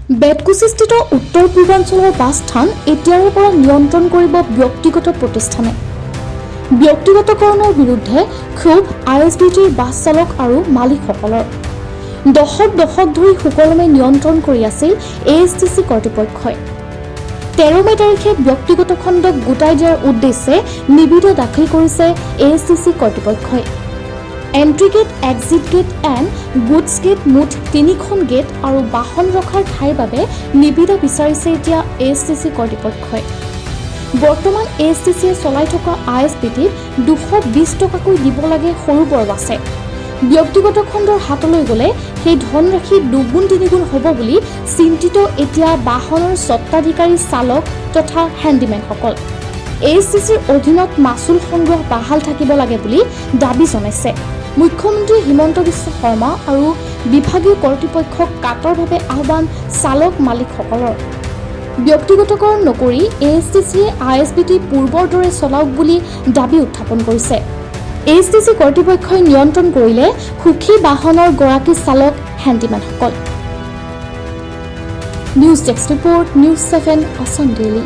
বেতকুছিস্থিত উত্তৰ পূৰ্বাঞ্চলৰ বাছস্থান এতিয়াৰে পৰা নিয়ন্ত্ৰণ কৰিব ব্যক্তিগত প্ৰতিষ্ঠানে। ব্যক্তিগতকৰণৰ বিৰুদ্ধে ক্ষোভ আইএছবিটিৰ বাছ চালক আৰু মালিকসকলৰ। দশক দশক ধৰি সুকলমে নিয়ন্ত্ৰণ কৰি আছিল এএছটিচি কৰ্তৃপক্ষই। 13 মে তাৰিখে ব্যক্তিগত খণ্ডক গোটাই দিয়াৰ উদ্দেশ্যে নিবিদা দাখিল কৰিছে এএছটিচি কৰ্তৃপক্ষই। Entry gate, exit gate and goods gate, মুঠ তিনিখন গেট আৰু বাহন ৰখাৰ ঠাইৰ বাবে নিবিদা বিচাৰিছে এতিয়া এএছটিচি কৰ্তৃপক্ষই। বৰ্তমান এএছটিচিয়ে চলাই থকা আইএছবিটিত 220 টকাকৈ দিব লাগে সৰু বৰ বাছে। ব্যক্তিগত খণ্ডৰ হাতলৈ গ'লে সেই ধনৰাশি দুগুণ তিনিগুণ হ'ব বুলি চিন্তিত এতিয়া বাহনৰ স্বত্বাধিকাৰী, চালক তথা হেণ্ডিমেনসকল। এএছটিচিৰ অধীনত মাচুল সংগ্ৰহ বাহাল থাকিব লাগে বুলি দাবী জনাইছে। মুখ্যমন্ত্ৰী হিমন্ত বিশ্ব শৰ্মা আৰু বিভাগীয় কৰ্তৃপক্ষক কাতৰভাৱে আহ্বান চালক মালিকসকলৰ। ব্যক্তিগতকৰণ নকৰি এএছটিচিয়ে আইএছবিটি পূৰ্বৰ দৰে চলাওক বুলি দাবী উত্থাপন কৰিছে। এএছটিচি কৰ্তৃপক্ষই নিয়ন্ত্ৰণ কৰিলে সুখী বাহনৰ গৰাকী, চালক, হেণ্ডিমেনসকল। News desk report, News 7 Assam Daily.